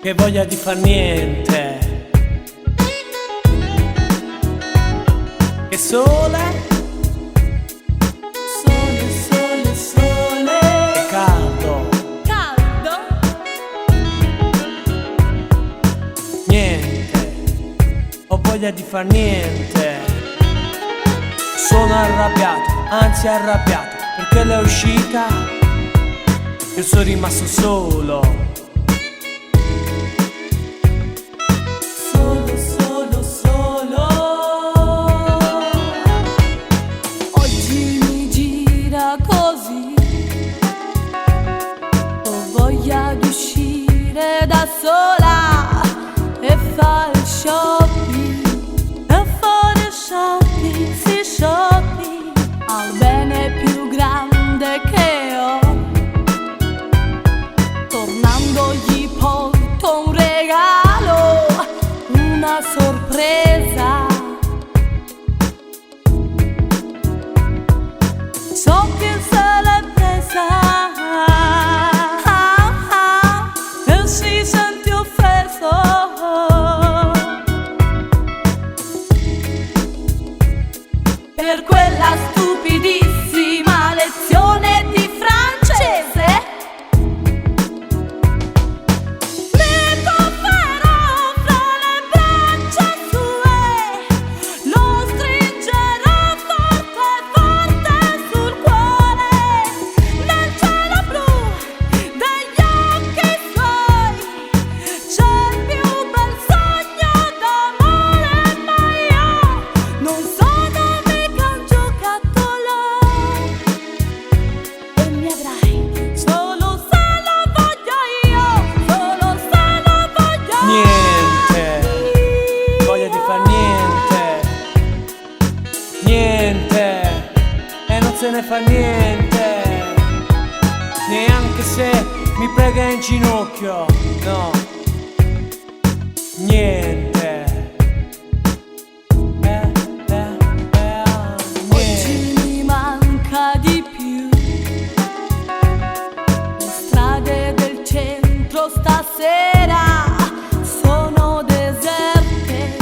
Che voglia di far niente. Che sole. Sole, sole, sole. Che caldo. Caldo. Niente. Ho voglia di far niente. Sono arrabbiato, anzi arrabbiato, perché lei è uscita. Io sono rimasto solo. Solo, solo, solo. Oggi mi gira così. Ho voglia di uscire da sola e fare shopping. E fare shopping, sì shopping. Al bene più grande che ho. Tornando gli porto un regalo, una sorpresa. So che se l'è presa e si sente offeso. Per quella stupidissima lezione di francese mi tufferò fra le braccia sue, lo stringerò forte forte sul cuore, nel cielo blu degli occhi suoi c'è il più bel sogno d'amore, ma io non sono mica un giocattolo e mi avrai solo se lo voglio io, solo se lo voglio Niente. Voglia di far niente. Niente. E non se ne fa niente. Neanche se mi prega in ginocchio. No. Niente. Ah, niente. Oggi mi manca di più le strade del centro stasera sono deserte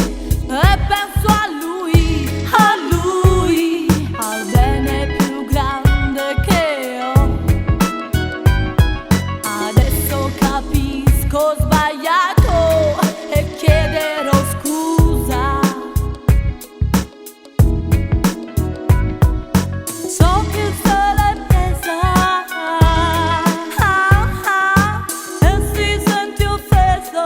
e penso a lui, al bene più grande che ho. Adesso capisco ho sbagliato e chiederò scusa. So che se l'è presa e si sente offeso.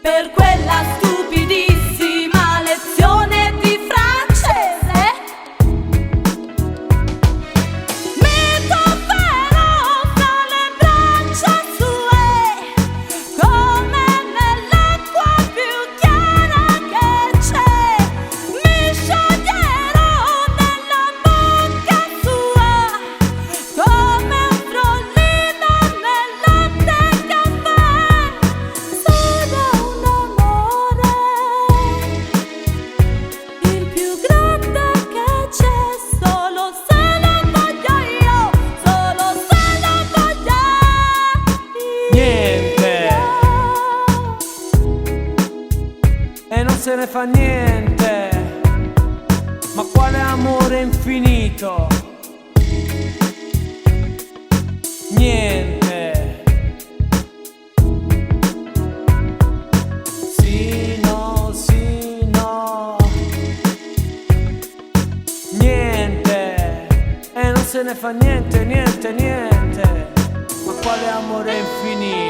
Per quella stupidissima lezione di francese mi tufferò fra le braccia sue come nell'acqua più chiara che c'è. Mi scioglierò nella bocca sua come un frollino nel latte caffè. Solo un amore, il più grande che c'è, solo se lo voglio io, solo se lo voglio Niente. io. E non se ne fa niente. Ma quale amore infinito? Niente. Sì, no, sì, no. Niente. E non se ne fa niente, niente, niente. Ma quale amore infinito?